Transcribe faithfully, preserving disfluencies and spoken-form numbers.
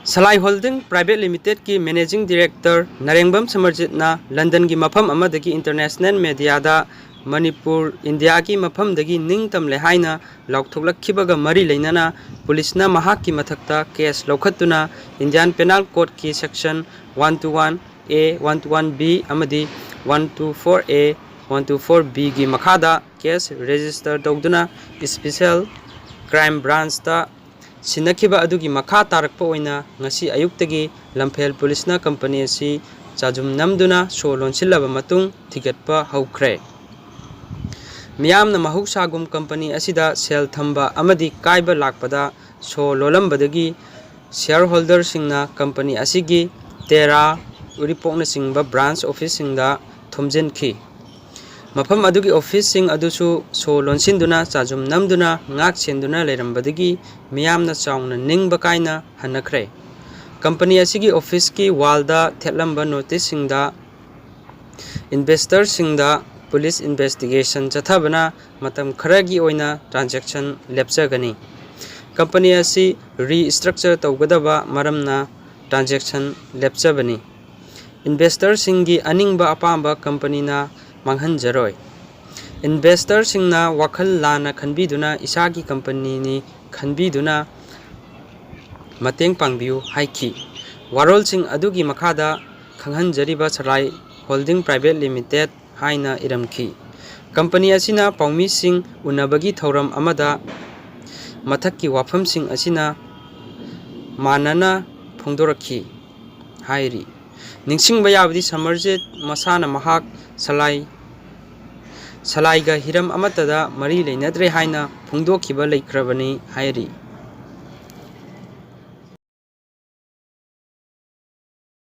ꯁꯂꯥꯏ holding private ꯂꯤꯃꯤꯇꯦꯠꯀꯤ managing director ꯅꯔꯦꯡꯕꯝ ꯁꯃꯔꯖꯤꯠꯅ ꯂꯟꯗꯟꯒꯤ ꯃꯐꯝ ꯑꯃꯗꯒꯤ international ꯃꯦꯗꯤꯌꯥꯗ ꯃꯅꯤꯄꯨꯔ ꯏꯟꯗꯤꯌꯥꯒꯤ ꯃꯐꯝꯗꯒꯤ ꯅꯤꯡꯇꯝꯂꯦ ꯍꯥꯏꯅ ꯂꯥꯎꯊꯣꯛꯂꯛꯈꯤꯕꯒ ꯃꯔꯤ ꯂꯩꯅꯅ ꯄꯨꯂꯤꯁꯅ ꯃꯍꯥꯛꯀꯤ ꯃꯊꯛꯇ ꯀꯦꯁ ꯂꯧꯈꯠꯇꯨꯅ ꯏꯟꯗꯤꯌꯥꯟ ꯄꯦꯅꯥꯜ ꯀꯣꯗꯀꯤ section one two one A, one two one B ꯑꯃꯗꯤ one two four A, one two four ꯕꯤꯒꯤ ꯃꯈꯥꯗ ꯀꯦꯁ ꯔꯦꯖꯤꯁꯇꯔ ꯇꯧꯗꯨꯅ ꯏꯁꯄꯤꯁꯦꯜ ꯀ꯭ꯔꯥꯏꯝ ꯕ꯭ꯔꯥꯟꯁꯇ ꯁꯤꯟꯅꯈꯤꯕ ꯑꯗꯨꯒꯤ ꯃꯈꯥ ꯇꯥꯔꯛꯄ ꯑꯣꯏꯅ ꯉꯁꯤ ꯑꯌꯨꯛꯇꯒꯤ ꯂꯝꯐꯦꯜ ꯄꯨꯂꯤꯁꯅ ꯀꯝꯄꯅꯤ ꯑꯁꯤ ꯆꯥꯖꯨꯝ ꯅꯝꯗꯨꯅ ꯁꯣ ꯂꯣꯟꯁꯤꯜꯂꯕ ꯃꯇꯨꯡ ꯊꯤꯒꯠꯄ ꯍꯧꯈ꯭ꯔꯦ꯫ ꯃꯤꯌꯥꯝꯅ ꯃꯍꯧꯁꯥꯒꯨꯝ ꯀꯝꯄꯅꯤ ꯑꯁꯤꯗ ꯁꯦꯜ ꯊꯝꯕ ꯑꯃꯗꯤ ꯀꯥꯏꯕ ꯂꯥꯛꯄꯗ ꯁꯣ ꯂꯣꯜꯂꯝꯕꯗꯒꯤ ꯁꯤꯌꯥꯔ ꯍꯣꯜꯗꯔꯁꯤꯡꯅ ꯀꯝꯄꯅꯤ ꯑꯁꯤꯒꯤ ꯇꯦꯔꯥ, ꯎꯔꯤꯄꯣꯛꯅꯆꯤꯡꯕ ꯕ꯭ꯔꯥꯟꯁ ꯑꯣꯐꯤꯁꯁꯤꯡꯗ ꯊꯣꯝꯖꯤꯟꯈꯤ꯫ ꯃꯐꯝ ꯑꯗꯨꯒꯤ ꯑꯣꯐꯤꯁꯁꯤꯡ ꯑꯗꯨꯁꯨ ꯁꯣ ꯂꯣꯟꯁꯤꯟꯗꯨꯅ ꯆꯥꯖꯨꯝ ꯅꯝꯗꯨꯅ ꯉꯥꯛ ꯁꯦꯟꯗꯨꯅ ꯂꯩꯔꯝꯕꯗꯒꯤ ꯃꯤꯌꯥꯝꯅ ꯆꯥꯎꯅ ꯅꯤꯡꯕ ꯀꯥꯏꯅ ꯍꯟꯅꯈ꯭ꯔꯦ꯫ ꯀꯝꯄꯅꯤ ꯑꯁꯤꯒꯤ ꯑꯣꯐꯤꯁꯀꯤ ꯋꯥꯜꯗ ꯊꯦꯠꯂꯝꯕ ꯅꯣꯇꯤꯁꯁꯤꯡꯗ ꯏꯟꯚꯦꯁꯇꯔꯁꯤꯡꯗ ꯄꯨꯂꯤꯁ ꯏꯟꯚꯦꯁꯇꯤꯒꯦꯁꯟ ꯆꯠꯊꯕꯅ ꯃꯇꯝ ꯈꯔꯒꯤ ꯑꯣꯏꯅ ꯇ꯭ꯔꯥꯟꯖꯦꯛꯁꯟ ꯂꯦꯞꯆꯒꯅꯤ꯫ ꯀꯝꯄꯅꯤ ꯑꯁꯤ ꯔꯤꯁꯇ꯭ꯔꯛꯆꯔ ꯇꯧꯒꯗꯕ ꯃꯔꯝꯅ ꯇ꯭ꯔꯥꯟꯖꯦꯛꯁꯟ ꯂꯦꯞꯆꯕꯅꯤ꯫ ꯏꯟꯚꯦꯁꯇꯔꯁꯤꯡꯒꯤ ꯑꯅꯤꯡꯕ ꯑꯄꯥꯝꯕ ꯀꯝꯄꯅꯤꯅ ꯃꯥꯡꯍꯟꯖꯔꯣꯏ꯫ ꯏꯟꯚꯦꯁꯇꯔꯁꯤꯡꯅ ꯋꯥꯈꯜ ꯂꯥꯟꯅ ꯈꯟꯕꯤꯗꯨꯅ ꯏꯁꯥꯒꯤ ꯀꯝꯄꯅꯤꯅꯤ ꯈꯟꯕꯤꯗꯨꯅ ꯃꯇꯦꯡ ꯄꯥꯡꯕꯤꯌꯨ ꯍꯥꯏꯈꯤ꯫ ꯋꯥꯔꯣꯜꯁꯤꯡ ꯑꯗꯨꯒꯤ ꯃꯈꯥꯗ ꯈꯪꯍꯟꯖꯔꯤꯕ ꯁꯂꯥꯏ ꯍꯣꯜꯗꯤꯡ ꯄ꯭ꯔꯥꯏꯚꯦꯠ ꯂꯤꯃꯤꯇꯦꯠ ꯍꯥꯏꯅ ꯏꯔꯝꯈꯤ꯫ ꯀꯝꯄꯅꯤ ꯑꯁꯤꯅ ꯄꯥꯎꯃꯤꯁꯤꯡ ꯎꯅꯕꯒꯤ ꯊꯧꯔꯝ ꯑꯃꯗ ꯃꯊꯛꯀꯤ ꯋꯥꯐꯝꯁꯤꯡ ꯑꯁꯤꯅ ꯃꯥꯟꯅꯅ ꯐꯣꯡꯗꯣꯔꯛꯈꯤ ꯍꯥꯏꯔꯤ꯫ ꯅꯤꯡꯁꯤꯡꯕ ꯌꯥꯕꯗꯤ ꯁꯃꯔꯖꯤꯠ ꯃꯁꯥꯅ ꯃꯍꯥꯛ ꯁꯂꯥꯏ, ꯁꯂꯥꯏꯒ ꯍꯤꯔꯝ ꯑꯃꯠꯇꯗ ꯃꯔꯤ ꯂꯩꯅꯗ꯭ꯔꯦ ꯍꯥꯏꯅ ꯐꯣꯡꯗꯣꯛꯈꯤꯕ ꯂꯩꯈ꯭ꯔꯕꯅꯤ ꯍꯥꯏꯔꯤ꯫